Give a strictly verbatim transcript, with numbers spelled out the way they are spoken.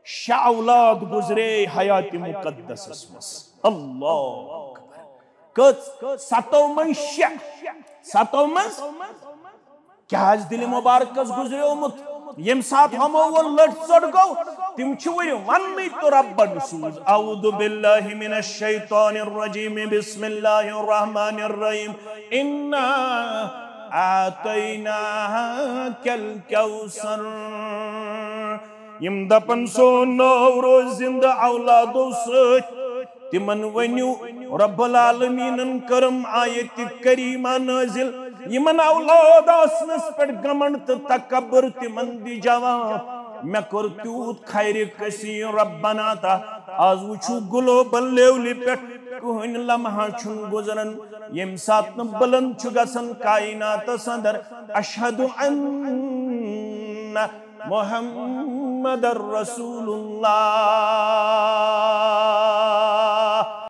شےٚ اولاد گزرے حیات مقدسس منٛز۔ اللہ اکبر۔ کٔژ؟ ستو منٛز شےٚ۔ ستو منٛز؟ کیٛازِ دِلہِ مبارکس گزریومُت؟ ییٚمہِ ساتہٕ ہمو ووٚن لٔٹ ژٔٹ گوٚو، تِم چھِ وُنہِ وننٕے تہٕ ربن سوٗز۔ اعوذ باللہ من الشیطان الرجیم، بسم اللہ الرحمن الرحیم۔ انا اعطیناک الکوثر۔ یِم دپن سون ناو روز زندٕ اولادو سۭتۍ، تِمن ؤنِو رب العالمینن کٔرٕم آیت کریمہ نٲزِل، یِمن اولاد آسنس پٮ۪ٹھ گمنڈ تہٕ تکبر، تِمن دِ جواب، مےٚ کوٚر تیوٗت خیرِ کثیر ربنا عطا۔ آز وٕچھِو گلوبل لیولہِ پٮ۪ٹھ کٕہٕنۍ لمحہ چھُنہٕ گُزران ییٚمہِ ساتہٕ نہٕ بلند چھُ گژھان کائناتس اندر، اشہد ان محمد رسول اللہ۔